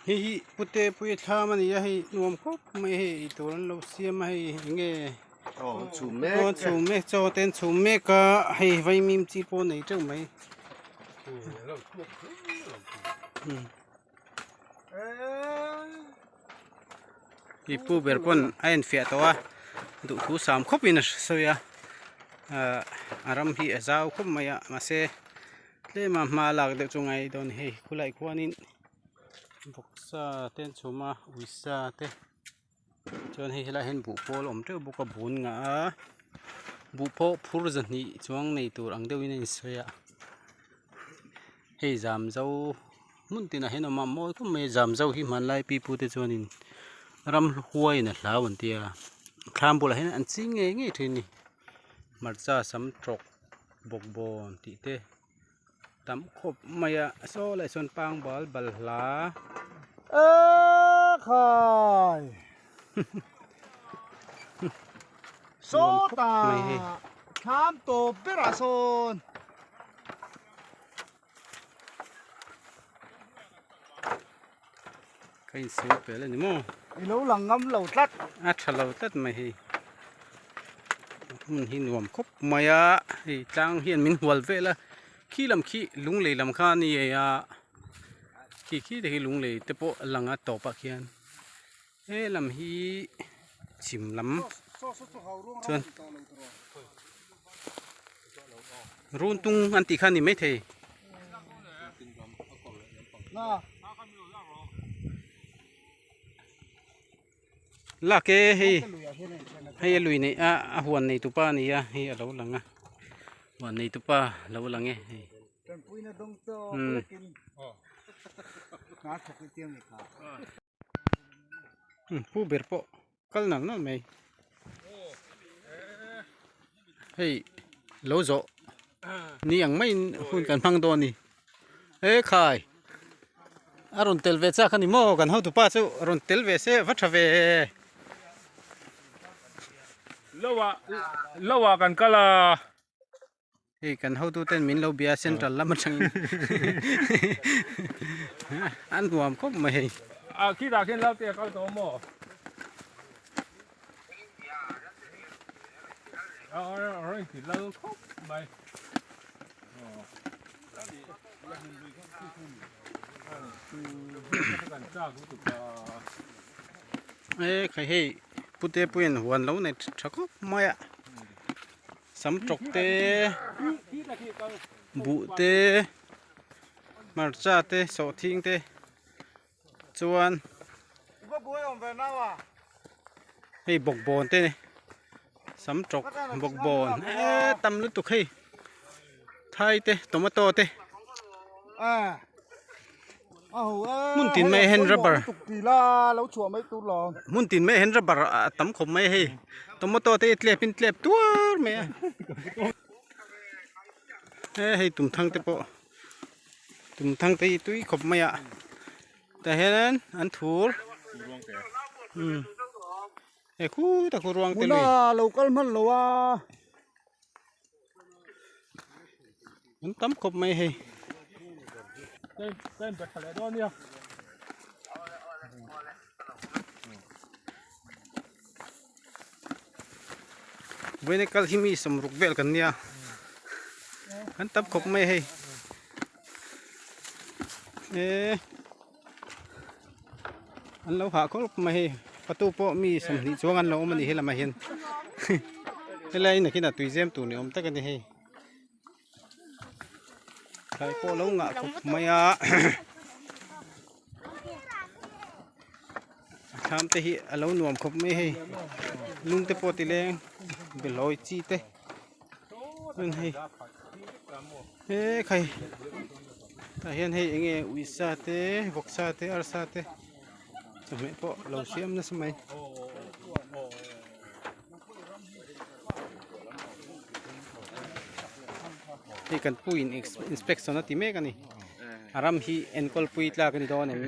Hei hi pute pui thlam a ni a hei nuam khawp mai hei eitur an lo siam a hei eng nge aw chhum mek chaw te an chhum mek a hei vaimim chi pawh a nei teuh mai i pu ber pawn a enfiah tawh a duhthu sam khawp in a sawi a ahh a ram hi a zau khawp mai a mahse tlem a hma lak deuh chu ngai dawn hei khulai khuanin bawksa te an chhum a uisa te chuan hei helaiah hian buh pawl a awm teuh bawk a bun ngah a buh pawh phur zahnih chuang nei tur ang deuhin a insawi a hei zam zo hmun tinah hian a awm a mawi khawp mai a zam zo hi hmanlai pi pu te chuanin ramhuaiin a hlau an tia thlam bulah hian an ching ngei ngei thin a ni hmarcha sam tawk bawkbawn tih te tam khawp mai a saw lai sawn pangbal balhla Ekhai sawta thlam tawp berah sawn ka insawi pel a ni maw i lo lang ngam lo tlat a tha lo tlat mai hei hmun hi nuam khawp mai a hei tlang hian min hual vel a khi lam khi lunglei lam kha a ni a khi khi te khi lunglei te pawh a lang a tawp ah khian he lam hi chhim lam chuan run tung an tih kha a ni maithei. Lak e hei hei a lui nei a a huan nei tupa a ni a hei a lo lang a huan nei tupa a lo lang e hei umm pu ber pawh kal nal nal mai hei lo zawh ni ang maiin hun kan hmang dawn a ni e khai a rawn tel ve chak a ni maw kan hotu pa chu a rawn tel ve se va tha ve lo ah lo ah kan kal a hei kan hotu ten min lo bia central lam atangin an nuam khawp mai hei a khitah khian lau te a kal tawh maw a rawn ti lal khawp mai e khai hei pute puiin huan lo nei tha khawp mai a Sam tawk te buh te hmarcha te sawhthing te chuan hei bawkbawn te sam tawk bawkbawn eee tam lutuk hei thai te tomato te hmun tin mai hian rubber hmun tin mai hian rubber a tam khawp mai a hei tomato te hi tlep in tlep tuar mai a he hei tumthang te pawh tumthang te hi tui khawp mai a tah hian an thur umm he khutah khu ruang te lui an tam khawp mai hei vawiin kal hi mi sawmruk vel kan nia an tam khawp mai hei eee an lo hah khawp mai hei patu pawh mi sawmhnih chuang an lo awm a ni helamah hian helai nakinah tui zem tur ni awm tak a ni hei thlai pawh lo ngah khawp mai a thlam te hi a lo nuam khawp mai hei lung te pawh ti leng behlawi chi te chuan hei he khai tah hian hei eng nge uisa te vawksa te arsa te chawhmeh pawh lo siam nasa mai. Hei kan pu in inspection a ti mek a ni a ram hi enkawl pui tlak a ni dawn em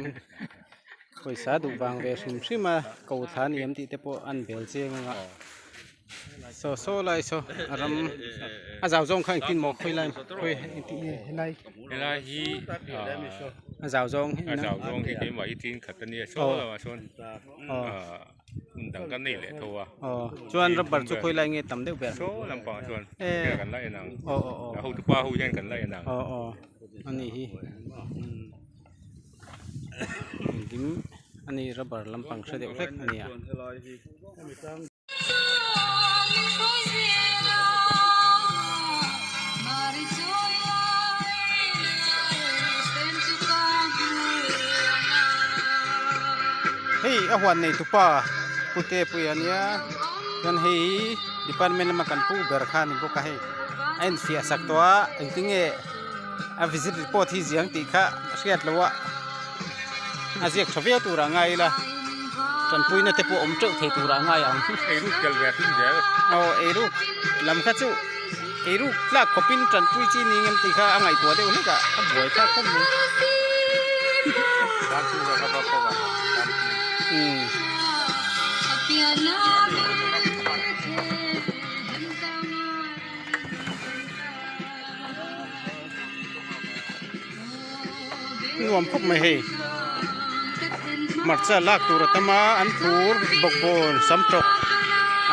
pawisa duh vang ve hrim hrim a ko thla ni em tih te pawh an bel chiang ang a saw saw lai saw a ram a zau zawng kha engtin maw khawi lai khawi engtin nge helai helai hi. A zau zawng hi A zau zawng hi keimah hi tin khat a nia saw lamah sawn hmun dang kan nei leh tho a. Aw chuan rubber chu khawi lai nge tam deuh ber? Saw lampangah chuan kan la en ang. A hotupa ho hian kan la en ang. Aw aw a ni hi. Engkim a ni rubber lampang hre deuh hlek a ni a. Hei a huan nei tupa pute pui a nia chuan hei department lama kan pu ber kha a ni bawk a hei a infiah sak tawh a engtinge a visit report hi ziang tih kha a hriat loh a a ziak tha viau turah a ngai ila tanpuina te pawh awm teuh thei turah a ngai ang eiruk tel ve hrim zel aw eiruk lam kha chu eiruk tlak khawpin tanpui chi ni ngem tih kha a ngaihtuah deuh hlek a a buai thlak khawp mai umm. Nuam khawp mai hei hmarcha lak tur a tam a an phur bawkbawn sam tawk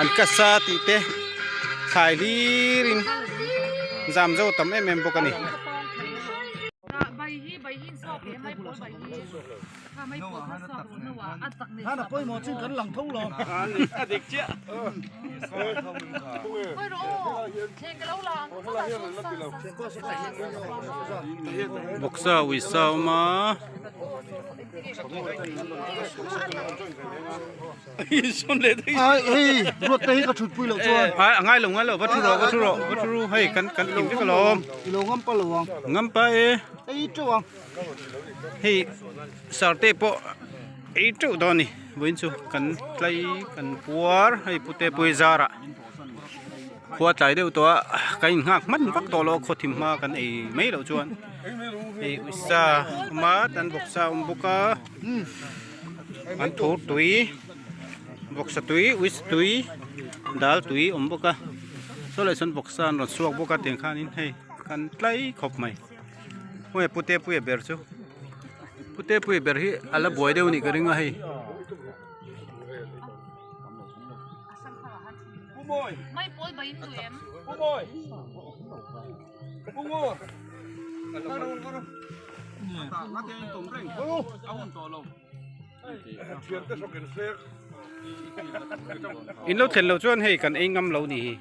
an kasa tih te thlai hlir in zam zo tam em em bawk a ni. Bawksa uisa a awm a. A ngai lo ngai lo va thu rawh va thu rawh va thu ru hei kan kan kim vek alawm ngam pa e hei sarte pawh ei teuh dawn a ni vawiin chu kan tlai kan puar hei pute pui zarah khua tlai deuh tawh a ka innghak hman vak tawh lo a khaw thim hma kan ei mai loh chuan hei uisa a awm a tan bawksa a awm bawk a an thur tui bawksa tui uisa tui dal tui a awm bawk a saw leh sawn bawksa an rawn chhuak bawk a tiang khanin hei kan tlai khawp mai. Hmui pute puia ber chu pute puia ber hi a la buai deuh anih ka ring a hei. In lo thlen loh chuan hei kan ei ngam lo ni hi.